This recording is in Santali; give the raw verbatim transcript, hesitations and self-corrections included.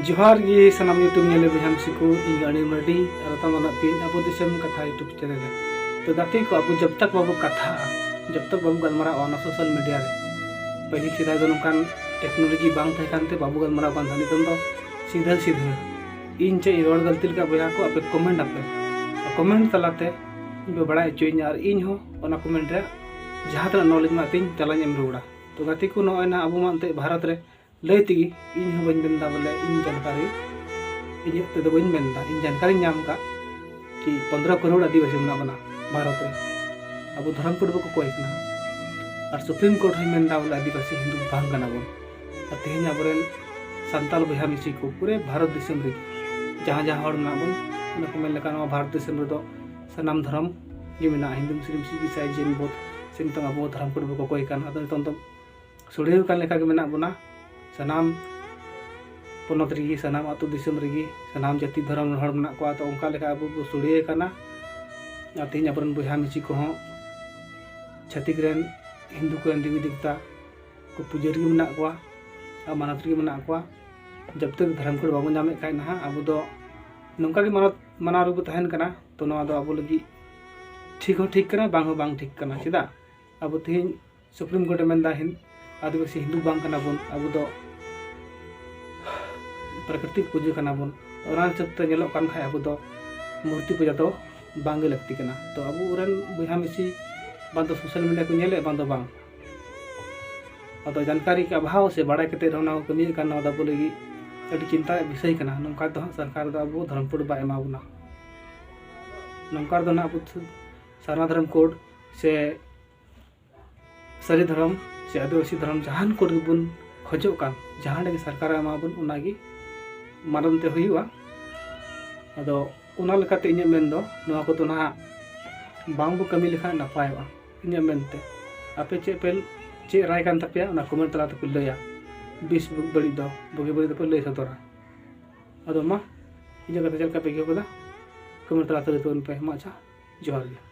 ᱡᱚᱦᱟᱨ ᱜᱮ ᱥᱟᱱᱟᱢ YouTube ᱧᱮᱞᱮ ᱵᱚᱭᱦᱟ ᱢᱤᱥᱤ ᱠᱚ, ᱤᱧ ᱜᱟᱹᱲᱤ ᱢᱟᱨᱰᱤ ᱟᱨ ᱛᱟᱢ ᱟᱱᱟᱜ ᱛᱤᱧ ᱟᱵᱚ ᱫᱤᱥᱚᱢ ᱠᱟᱛᱷᱟ YouTube channel ᱨᱮ᱾ ᱛᱚ ᱜᱟᱛᱮ ᱠᱚ, ᱟᱵᱚ ᱡᱚᱵ ᱛᱚᱠ ᱵᱟᱵᱚ ᱠᱟᱛᱷᱟᱜᱼᱟ, ᱡᱚᱵ ᱛᱚᱠ ᱵᱟᱵᱚ ᱜᱟᱞᱢᱟᱨᱟᱣᱟ ᱚᱱᱟ social media ᱨᱮ, ᱯᱟᱹᱦᱤᱞ ᱥᱮᱫᱟᱭ ᱫᱚ ᱱᱚᱝᱠᱟᱱ technology ᱵᱟᱝ ᱛᱟᱦᱮᱸ ᱠᱟᱱᱛᱮ ᱵᱟᱵᱚ ᱜᱟᱞᱢᱟᱨᱟᱣ ᱠᱟᱱ ᱛᱟᱦᱮᱸ᱾ ᱱᱤᱛᱚᱝ ᱫᱚ ᱥᱤᱫᱷᱟᱹ ᱥᱤᱫᱷᱟᱹ ᱤᱧ ᱪᱮᱫ ᱤᱧ ᱨᱚᱲ ᱜᱟᱹᱞᱛᱤ ᱞᱮᱠᱟ ᱵᱚᱭᱦᱟ ᱠᱚ ᱟᱯᱮ comment ᱟᱯᱮ, comment ᱛᱟᱞᱟᱛᱮ ᱤᱧ ᱯᱮ ᱵᱟᱲᱟᱭ ᱦᱚᱪᱚᱭᱤᱧᱟ ᱟᱨ ᱤᱧ ᱦᱚᱸ ᱚᱱᱟ comment ᱨᱮ ᱡᱟᱦᱟᱸ ᱛᱤᱱᱟᱹᱜ knowledge ᱢᱮᱱᱟᱜ ᱛᱤᱧ ᱛᱮᱞᱟᱧ ᱮᱢ ᱨᱩᱣᱟᱹᱲᱟ᱾ ᱛᱚ ᱜᱟᱛᱮ ᱠᱚ, ᱱᱚᱜᱼᱚᱭ ᱱᱟᱦᱟᱜ ᱟᱵᱚ ᱢᱟ ᱮᱱᱛᱮᱫ ᱵᱷᱟᱨᱚᱛ ᱨᱮ ᱞᱟᱹᱭ ᱛᱮᱜᱮ ᱤᱧ ᱦᱚᱸ ᱵᱟᱹᱧ ᱢᱮᱱᱫᱟ ᱵᱚᱞᱮ ᱤᱧ ᱡᱟᱱᱠᱟᱨᱤ, ᱤᱧᱟᱹᱜ ᱛᱮᱫᱚ ᱵᱟᱹᱧ ᱢᱮᱱᱫᱟ, ᱤᱧ ᱡᱟᱱᱠᱟᱨᱤᱧ ᱧᱟᱢ ᱟᱠᱟᱫ ᱠᱤ ᱯᱚᱱᱫᱽᱨᱚ ᱠᱟᱨᱳᱲ ᱟᱹᱫᱤᱵᱟᱹᱥᱤ ᱢᱮᱱᱟᱜ ᱵᱚᱱᱟ ᱵᱷᱟᱨᱚᱛ ᱨᱮ᱾ ᱟᱵᱚ ᱫᱷᱚᱨᱚᱢ code ᱵᱟᱠᱚ ᱠᱚᱭ ᱠᱟᱱᱟ ᱟᱨ Supreme Court ᱦᱚᱸᱭ ᱢᱮᱱᱫᱟ ᱵᱚᱞᱮ ᱟᱹᱫᱤᱵᱟᱹᱥᱤ ᱦᱤᱱᱫᱩ ᱵᱟᱝ ᱠᱟᱱᱟ ᱵᱚᱱ᱾ ᱟᱨ ᱛᱮᱦᱮᱧ ᱟᱵᱚᱨᱮᱱ ᱥᱟᱱᱛᱟᱲ ᱵᱚᱭᱦᱟ ᱢᱤᱥᱤ ᱠᱚ ᱯᱩᱨᱟᱹ ᱵᱷᱟᱨᱚᱛ ᱫᱤᱥᱚᱢ ᱨᱮ ᱡᱟᱦᱟᱸ ᱡᱟᱦᱟᱸ ᱦᱚᱲ ᱢᱮᱱᱟᱜ ᱵᱚᱱ, ᱚᱱᱟ ᱠᱚ ᱢᱮᱱ ᱞᱮᱠᱷᱟᱱ ᱱᱚᱣᱟ ᱵᱷᱟᱨᱚᱛ ᱫᱤᱥᱚᱢ ᱨᱮᱫᱚ ᱥᱟᱱᱟᱢ ᱫᱷᱚᱨᱚᱢ ᱜᱮ ᱢᱮᱱᱟᱜᱼᱟ, ᱦᱤᱱᱫᱩ, ᱢᱩᱥᱞᱤᱢ, ᱥᱤᱠᱷ, ᱤᱥᱟᱭ, ᱡᱮᱱ, ᱵᱳᱫᱷ, ᱥᱮ ᱱᱤᱛᱚᱝ ᱟᱵᱚ ᱫᱷᱚᱨᱚᱢ code ᱵᱟᱠᱚ ᱠᱚᱭ ᱠᱟᱱ᱾ ᱟᱫᱚ ᱱᱤᱛᱚᱝ ᱫᱚ ᱥᱩᱲᱤᱭᱟᱹᱣ ᱠᱟᱱ ᱞᱮᱠᱟ ᱜᱮ ᱢᱮᱱᱟᱜ ᱵᱚᱱᱟ᱾ ᱥᱟᱱᱟᱢ ᱯᱚᱱᱚᱛ ᱨᱮᱜᱮ, ᱥᱟᱱᱟᱢ ᱟᱹᱛᱩ ᱫᱤᱥᱚᱢ ᱨᱮᱜᱮ ᱥᱟᱱᱟᱢ ᱡᱟᱹᱛᱤ ᱫᱷᱚᱨᱚᱢ ᱨᱮᱱ ᱦᱚᱲ ᱢᱮᱱᱟᱜ ᱠᱚᱣᱟ᱾ ᱛᱚ ᱚᱱᱠᱟ ᱞᱮᱠᱟ ᱟᱵᱚ ᱵᱚ ᱥᱩᱲᱤᱭᱟᱹ ᱠᱟᱱᱟ᱾ ᱟᱨ ᱛᱮᱦᱮᱧ ᱟᱵᱚᱨᱮᱱ ᱵᱚᱭᱦᱟ ᱢᱤᱥᱤ ᱠᱚᱦᱚᱸ ᱪᱷᱟᱹᱛᱤᱠ ᱨᱮᱱ, ᱦᱤᱱᱫᱩ ᱠᱚᱨᱮᱱ ᱫᱮᱵᱤ ᱫᱮᱵᱛᱟ ᱠᱚ ᱯᱩᱡᱟᱹ ᱨᱮᱜᱮ ᱢᱮᱱᱟᱜ ᱠᱚᱣᱟ ᱟᱨ ᱢᱟᱱᱚᱛ ᱨᱮᱜᱮ ᱢᱮᱱᱟᱜ ᱠᱚᱣᱟ᱾ ᱡᱚᱵ ᱛᱚᱠ ᱫᱷᱚᱨᱚᱢ code ᱵᱟᱵᱚᱱ ᱧᱟᱢᱮᱫ ᱠᱷᱟᱡ ᱱᱟᱦᱟᱜ ᱟᱵᱚ ᱫᱚ ᱱᱚᱝᱠᱟ ᱜᱮ ᱢᱟᱱᱚᱛ ᱢᱟᱱᱟᱣ ᱨᱮᱵᱚ ᱛᱟᱦᱮᱱ ᱠᱟᱱᱟ᱾ ᱛᱚ ᱱᱚᱣᱟ ᱫᱚ ᱟᱵᱚ ᱞᱟᱹᱜᱤᱫ ᱴᱷᱤᱠ ᱦᱚᱸ ᱴᱷᱤᱠ ᱠᱟᱱᱟ, ᱵᱟᱝ ᱦᱚᱸ ᱵᱟᱝ ᱴᱷᱤᱠ ᱠᱟᱱᱟ᱾ ᱪᱮᱫᱟᱜ ᱟᱵᱚ ᱛᱮᱦᱮᱧ Supreme Court ᱮ ᱢᱮᱱᱫᱟ ᱦᱤᱱ-, ᱟᱹᱫᱤᱵᱟᱹᱥᱤ ᱦᱤᱱᱫᱩ ᱵᱟᱝ ᱠᱟᱱᱟ ᱵᱚᱱ, ᱟᱵᱚ ᱫᱚ ᱯᱨᱟᱠᱨᱤᱛᱤᱠ ᱯᱩᱡᱟᱹ ᱠᱟᱱᱟ ᱵᱚᱱ᱾ ᱚᱱᱟ ᱦᱤᱥᱟᱹᱵ ᱛᱮ ᱧᱮᱞᱚᱜ ᱠᱟᱱ ᱠᱷᱟᱡ ᱟᱵᱚ ᱫᱚ ᱢᱩᱨᱛᱤ ᱯᱩᱡᱟ ᱫᱚ ᱵᱟᱝ ᱜᱮ ᱞᱟᱹᱠᱛᱤ ᱠᱟᱱᱟ᱾ ᱛᱚ ᱟᱵᱚ ᱨᱮᱱ ᱵᱚᱭᱦᱟ ᱢᱤᱥᱤ ᱵᱟᱝ ᱫᱚ social media ᱠᱚ ᱧᱮᱞᱮᱫ ᱵᱟᱝ ᱫᱚ ᱵᱟᱝ, ᱟᱫᱚ ᱡᱟᱱᱠᱟᱨᱤ ᱠᱮ ᱚᱵᱷᱟᱵᱽ ᱥᱮ ᱵᱟᱲᱟᱭ ᱠᱟᱛᱮ ᱨᱮᱦᱚᱸ ᱚᱱᱟ ᱠᱚ ᱠᱟᱹᱢᱤᱭᱮᱫ ᱠᱟᱱ, ᱱᱚᱣᱟ ᱫᱚ ᱟᱵᱚ ᱞᱟᱹᱜᱤᱫ ᱟᱹᱰᱤ ᱪᱤᱱᱛᱟ ᱨᱮᱭᱟᱜ ᱵᱤᱥᱚᱭ ᱠᱟᱱᱟ᱾ ᱱᱚᱝᱠᱟ ᱫᱚ ᱦᱟᱸᱜ ᱥᱚᱨᱠᱟᱨ ᱫᱚ ᱟᱵᱚ ᱫᱷᱚᱨᱚᱢ code ᱵᱟᱭ ᱮᱢᱟ ᱵᱚᱱᱟ᱾ ᱱᱚᱝᱠᱟ ᱨᱮᱫᱚ ᱱᱟᱦᱟᱜ ᱟᱵᱚ ᱥᱟᱨᱱᱟ ᱫᱷᱚᱨᱚᱢ code ᱥᱮ ᱥᱟᱹᱨᱤ ᱫᱷᱚᱨᱚᱢ ᱥᱮ ᱟᱹᱫᱤᱵᱟᱹᱥᱤ ᱫᱷᱚᱨᱚᱢ ᱡᱟᱦᱟᱱ code ᱜᱮᱵᱚᱱ ᱠᱷᱚᱡᱚᱜ ᱠᱟᱱ, ᱡᱟᱦᱟᱸ ᱨᱮᱜᱮ ᱥᱚᱨᱠᱟᱨᱮ ᱮᱢᱟ ᱵᱚᱱ, ᱚᱱᱟᱜᱮ ᱢᱟᱱᱚᱛ ᱛᱮ ᱦᱩᱭᱩᱜᱼᱟ᱾ ᱟᱫᱚ ᱚᱱᱟ ᱞᱮᱠᱟᱛᱮ ᱤᱧᱟᱹᱜ ᱢᱮᱱ ᱫᱚ ᱱᱚᱣᱟ ᱠᱚᱫᱚ ᱱᱟᱦᱟᱜ ᱵᱟᱝ ᱵᱚ ᱠᱟᱹᱢᱤ ᱞᱮᱠᱷᱟᱱ ᱱᱟᱯᱟᱭᱚᱜᱼᱟ᱾ ᱤᱧᱟᱹᱜ ᱢᱮᱱᱛᱮ ᱟᱯᱮ ᱪᱮᱫ ᱯᱮ, ᱪᱮᱫ ᱨᱟᱭ ᱠᱟᱱ ᱛᱟᱯᱮᱭᱟ, ᱚᱱᱟ comment ᱛᱟᱞᱟ ᱛᱮᱯᱮ ᱞᱟᱹᱭᱟ᱾ ᱵᱮᱥ ᱵᱟᱹᱲᱤᱡ ᱫᱚ, ᱵᱩᱜᱤ ᱵᱟᱹᱲᱤᱡ ᱫᱚᱯᱮ ᱞᱟᱹᱭ ᱥᱚᱫᱚᱨᱟ᱾ ᱟᱫᱚ ᱢᱟ, ᱤᱧᱟᱹᱜ ᱠᱟᱛᱷᱟ ᱪᱮᱫ ᱞᱮᱠᱟ ᱯᱮ ᱟᱹᱭᱠᱟᱹᱣ ᱠᱮᱫᱟ, comment ᱛᱟᱞᱟ ᱛᱮ ᱞᱟᱹᱭ ᱛᱟᱵᱚᱱ ᱯᱮ᱾ ᱢᱟ ᱟᱪᱪᱷᱟ, ᱡᱚᱦᱟᱨ ᱜᱮ᱾